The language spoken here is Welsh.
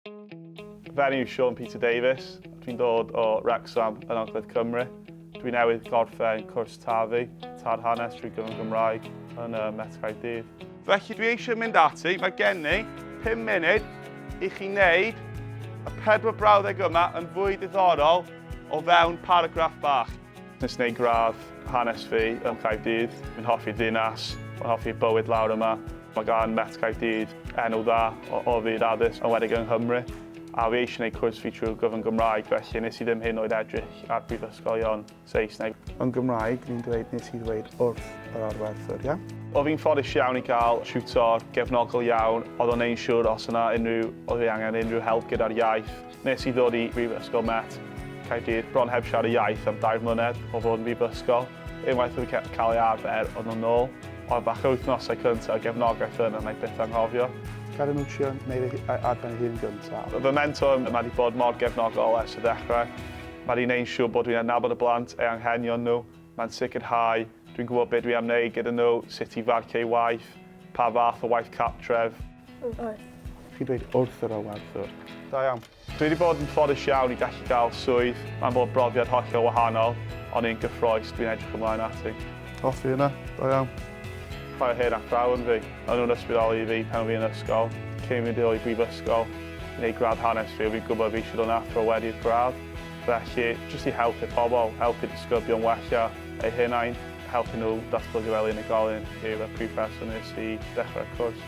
Fy enw yw Sean Peter Davies. Dwi'n dod o Wrexham yn Ogledd Cymru. Dwi newydd gorffen cwrs TAFI, Tad Hanes trwy gyfrwng Gymraeg yn y Met Caerdydd. Felly dwi eisiau mynd ati, mae gen i 5 munud i chi wneud y pedwar brawddeg yma yn fwy diddorol o fewn paragraff bach. Nes wneud gradd hanes fi yn Caerdydd. Fi'n hoffi ddinas, fi'n hoffi bywyd lawr yma. Mae gan Met Caerdydd enw dda o, o fyd addysg, enwedig yng Nghymru. A fi eisiau gwneud cwrs fi trwy gyfrwng Gymraeg, felly nes i ddim hyn oed edrych ar brifysgolion Saesneg. Yn Gymraeg, ni'n dweud nes i ddweud wrth yr arwerthwr, ie? Oedd fi'n ffodus iawn i gael tiwtor gefnogol iawn, oedd o'n neud siŵr os yna unrhyw, oedd fi angen unrhyw help gyda'r iaith. Nes i ddod i Brifysgol Met Caerdydd bron heb siarad y iaith am dair mlynedd o fod yn brifysgol. Unwaith oedd wedi cael ei arfer, oedd nhw'n nôl. Ond bach yr wythnosau cyntaf, y gefnogaeth yna, wna i byth anghofio. Gadael nhw trio wneud ei ar ben ei hun gyntaf. Fy mentor, mae wedi bod mor gefnogol ers y ddechrau. Mae wedi gwneud yn siŵr bod dwi'n adnabod y blant, eu anghenion nhw. Mae'n sicrhau dwi'n gwybod beth dwi am wneud gyda nhw, sut i farcio eu waith, pa fath o waith cartref. Wrth. Chi'n dweud wrth yr arwerthwr. Da iawn. Dwi wedi bod yn ffodus iawn i gallu gael swydd. Mae'n bod brofiad hollol wahanol, ond un gyffroes dwi'n edrych ymlaen ati. Hoffi hynna. Da iawn. Rhai o hen athrawon fi. O'n nhw'n ysbrydoli fi pan o'n fi yn ysgol. Cyn i fi ddod i brifysgol i wneud gradd hanes fi, o'n fi'n gwybod fi eisiau dod yn athro wedi'r gradd. Felly, jyst i helpu pobl, helpu disgyblion wella eu hunain, helpu nhw datblygu fel unigolyn yw'r prif rheswm nes i ddechrau'r cwrs.